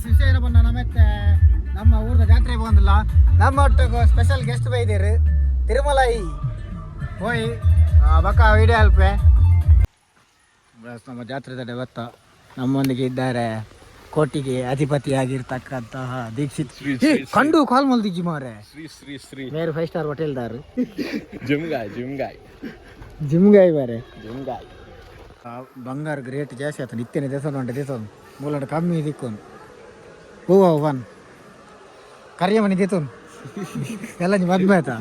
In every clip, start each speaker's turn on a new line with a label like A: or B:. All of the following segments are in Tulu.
A: ವಿಷಯ ಬಂದ ನಮ್ಮತ್ತೆ ನಮ್ಮ ಊರದ ಜಾತ್ರೆ ಬಂದಿಲ್ಲ. ನಮ್ಮ ಒಟ್ಟಿಗೆ ಸ್ಪೆಷಲ್ ಗೆಸ್ಟ್ ಬೈದೇರು ತಿರುಮಲೈ ಹೋಯ್ ಬಕ್ಕ ವಿಡಿಯೋ ಅಲ್ಪೆ. ನಮ್ಮ ಜಾತ್ರೆ ಬತ್ತ ನಮ್ಮೊಂದಿಗೆ ಇದ್ದಾರೆ ಕೋಟಿಗೆ ಅಧಿಪತಿಯಾಗಿರ್ತಕ್ಕಂತಹ ದೀಕ್ಷಿತ್. ಏ, ಕಂಡು ಕಾಲ್ ಮಲ್ದಿಜ್ಜಿ ಮಾರೆ.
B: ಶ್ರೀ ಶ್ರೀ ಶ್ರೀ.
A: ಮೇರು ಫೈವ್ ಸ್ಟಾರ್ ಹೋಟೆಲ್ದಾರು.
B: ಜಿಮ್ಗಾಯ್ ಜಿಮ್ಗಾಯ್.
A: ಜಿಮ್ಗಾಯ್ ಬಾರೆ.
B: ಜಿಮ್ಗಾಯ್.
A: ಬಂಗಾರ ಗ್ರೇಟ್ ಜಾಸ್ತಿ ಆಯ್ತು. ನಿತ್ಯನೇ ದೇಸೋನು ಉಂಟು, ದೇಸೋನು ಮೂಲಂಡ ಕಮ್ಮಿ ದಿಕ್ಕೋನು ಹೂವು ಒನ್ ಕರಿಯ ಮನೆ ದೇತೋನು ಎಲ್ಲ ನಿಮ್ಮ ಮದ್ಮೆ ಆಯ್ತಾ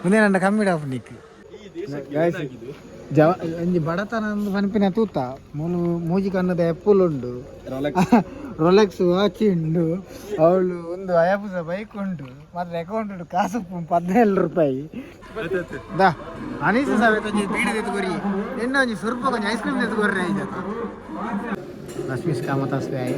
A: ಮುಂದೆ ನನ್ನ ಕಮ್ಮಿ ಡಾಪ್ ನಿಕ್. ಜವ ಒಂಜಿ ಬಡತನ ಒಂದು ಪನ್ಪಿನ ತೂತ ಮೂಲು ಮೂಜಿ ಕಣ್ಣದ ಎಪ್ಪುಲ್ ಉಂಡು, ರೊಲೆಕ್ಸ್ ವಾಚ್ ಉಂಡು, ಅವಳು ಒಂದು ಅಯಾಬುಸ ಬೈಕ್ ಉಂಟು, ಮಾತ್ರ ಅಕೌಂಟ್ ಉಂಟು ಕಾಸು 17 ರೂಪಾಯಿ. ದಾ ಅನೀಸ ಸಮೇತ ಒಂಜಿ ಬೀಡಿ ತೆತ್ಕೊರಿ, ಎನ್ನ ಒಂಜಿ ಸ್ವಲ್ಪ ಒಂಜಿ ಐಸ್ ಕ್ರೀಮ್ ತೆತ್ಕೊರ್ರೆ ಆಯ್ತು. ಲಕ್ಷ್ಮೀಶ್ ಕಾಮತ್ ಆಯ್.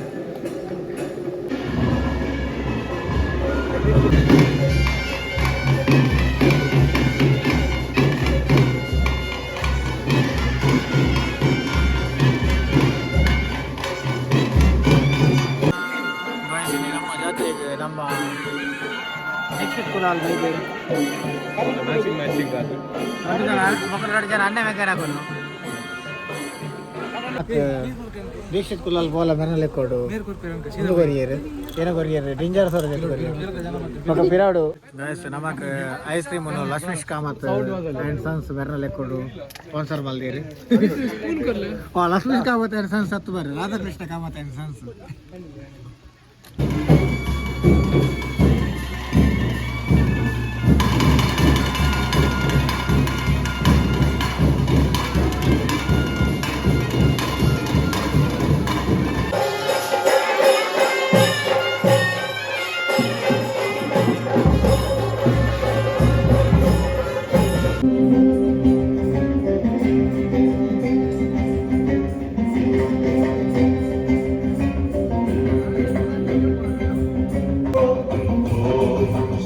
A: ನಮ್ಮ ಜಾತ್ರೆಗೆ ನಮ್ಮ ದೀಕ್ಷಿತ್ ಕುಲಾಲ್ ಬೈದೇರು.
B: ಮ್ಯಾಚಿಂಗ್ ಮ್ಯಾಚಿಂಗ್ ಅದು.
A: ಎರಡು ಜನ ಅಣ್ಣ ಬೇಕಾರೆ ಹಾಕೋನು. ದೀಕ್ಷಿತ್ ಕುಲಾಲ್ ಬೋಲ ಮೆರನಲೆ ಕೊಡು ಒಂದು ಕೊರಿಯರ್ ಏನ ಕೊರಿಯರ್ ಡೇಂಜರ್ ಸರ್ ಕೊರಿಯರ್ ఒక పిరాడు. ಗೈಸ್, ನಮಕ್ ಐಸ್ ಕ್ರೀಮ್ ಲಕ್ಷ್ಮೀಶ್ ಕಾಮತ್ ಅಂಡ್ ಸನ್ಸ್ ಮೆರನಲೆ ಕೊಡು ಸ್ಪಾನ್ಸರ್ ಮಲ್ದೇರು. ಲಕ್ಷ್ಮೀಶ್ ಕಾಮತ್ ಅಂಡ್ ಸನ್ಸ್ ಹತ್ತು ಬರ್ರಿ, ರಾಧಾಕೃಷ್ಣ ಕಾಮತ್ ಅಂಡ್ ಸನ್ಸ್.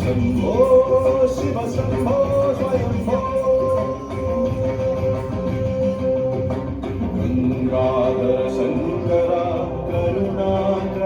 C: ಶಂಭೋ ಶಿವ ಶಂಭೋ ಸ್ವಯಂಭೋ ಗಂಗಾಧರ ಶಂಕರ ಕರುಣಾಕರ.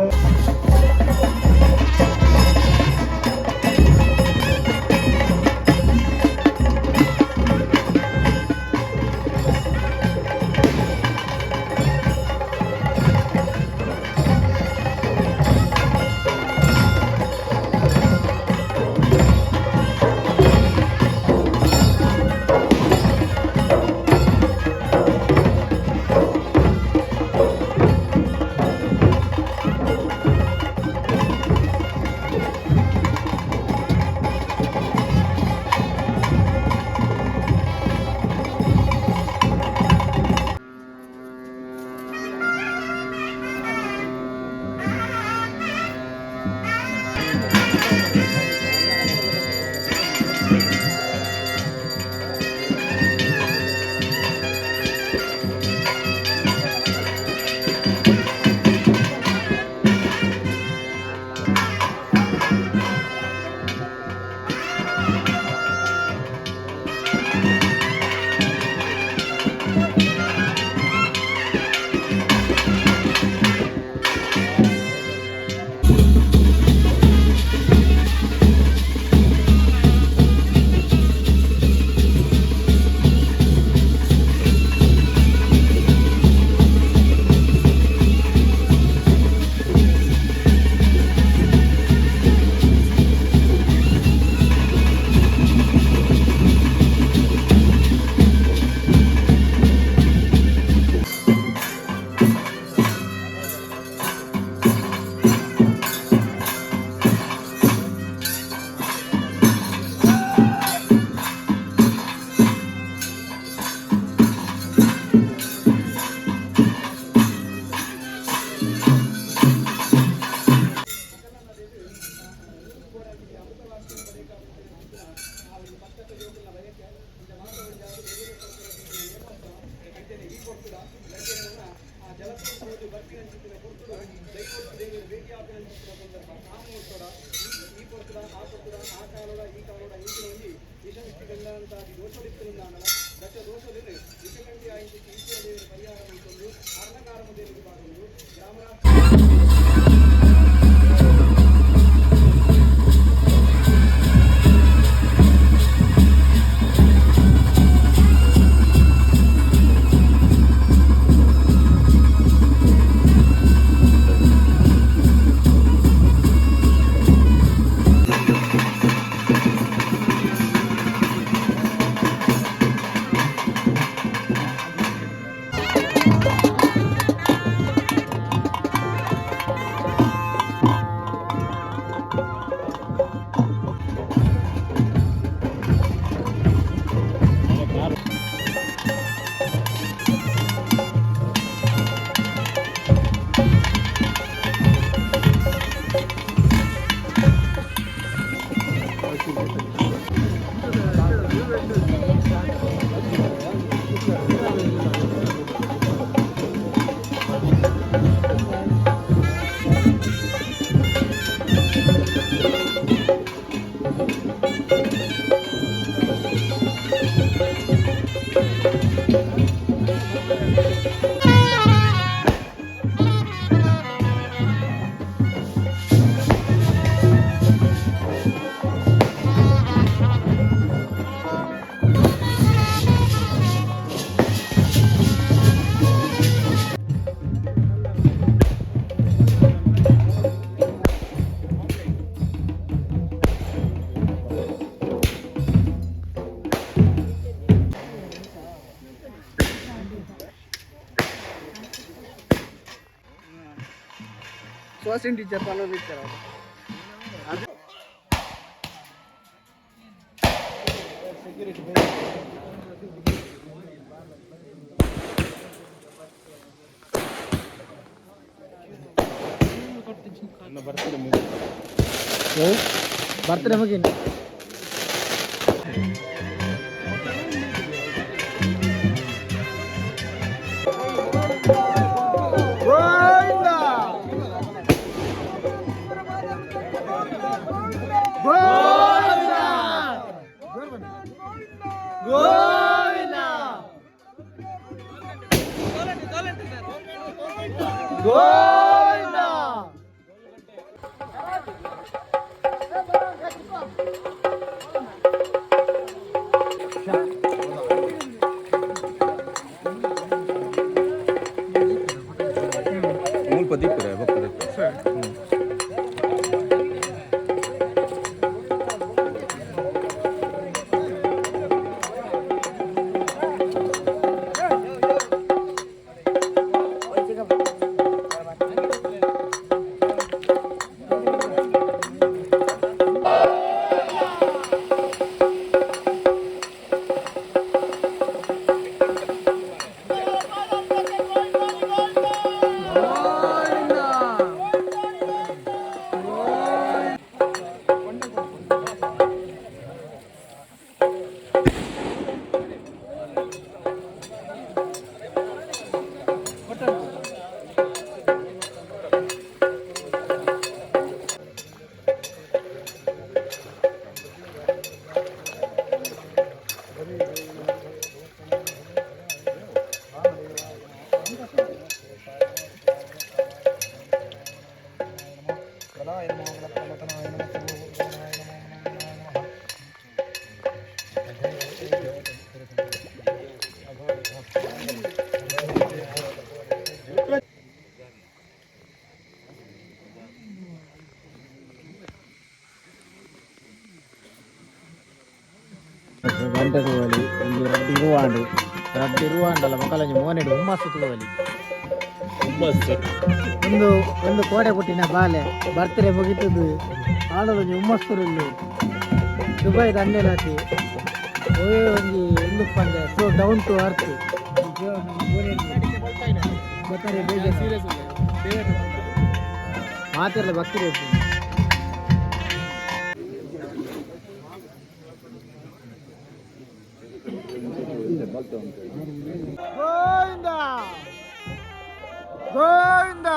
A: ಸೋಸಿನ್ ಟೀಚರ್ ಪನ್ನೊಂದು.
B: ನನ್ನ ಬರ್ತಡೆ ಮುಗಿತು.
A: ಬರ್ತ್ಡೇ ಮುಗಿನ. ಗೋವಿಂದ ಗೋವಿಂದ ಗೋವಿಂದ ಗೋವಿಂದ.
B: ಮೂಲ್ಪ ದೀಪುರೆ ಬೊಕ್ಕ ದೀಪುರೆ.
A: ಗಂಟೆ ತೂವಲಿ, ಒಂಜಿ ರಡ್ಡ್ ಇರುವಾಂಡು, ರಡ್ಡ್ ಇರುವಾಂಡಲ ಮೊಕಲಂಜಿ ಮೋನೆಡ್ ಹುಮ್ಮಸ್ಸು ತೂವಲಿ.
B: ಹುಮ್ಮಸ್ಸು.
A: ಒಂದು ಒಂದು ಕೋಡೆ ಪುಟ್ಟಿನ ಬಾಲೆ ಬರ್ತ್ಡೇ ಮುಗಿತದು ಆಡೋದೊಂಜಿ ಹುಮ್ಮಸ್ಸುರುಲ್ಲು. ದುಬೈದ ಅನ್ನೆಲಾತಿ ಒಯ್ ಒಂಜಿ ಒಂದು ಪಂಡೆ. ಸೊ ಡೌನ್ ಟು ಅರ್ತ್. ಬತ್ತಾರೆ ಬೇಜಾರು ಮಾತೆಲ್ಲ ಭಕ್ತಿ ಬೇಕು. ಗೋವಿಂದ ಗೋವಿಂದ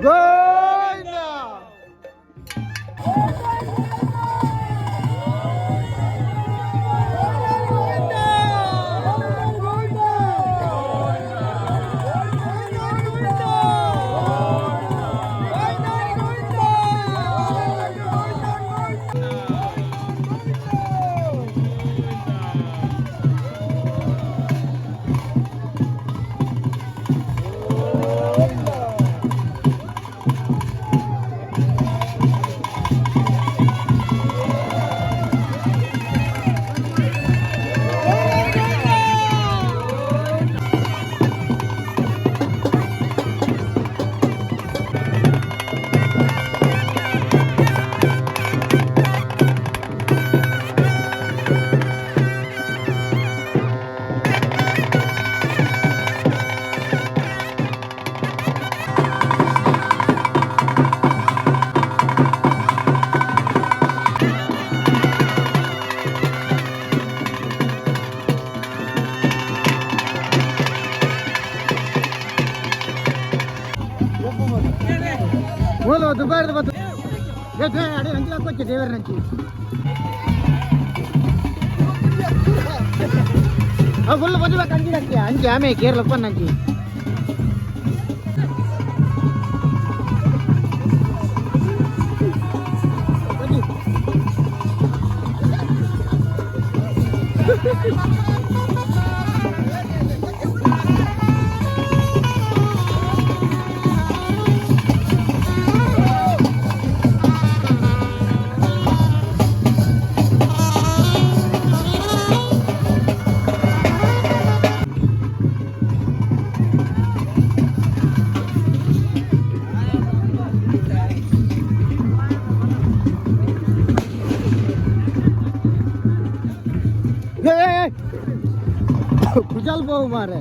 A: ಗೋವಿಂದ. ಮೂಲ ದುಬಾರದ ಬತ್ತು ಅಡೆ ಅಂಚಿ ಹಾಕೋಚೆ ದೇವರ ನಂಚಿ. ಫುಲ್ ಬದುಬೇಕು ಅಂಚಿ ಅಂಚಿ ಅಂಚಿ ಆಮೆ ಕೇರಳ ನಂಚಿ. ಅವು ಮಾರೆ.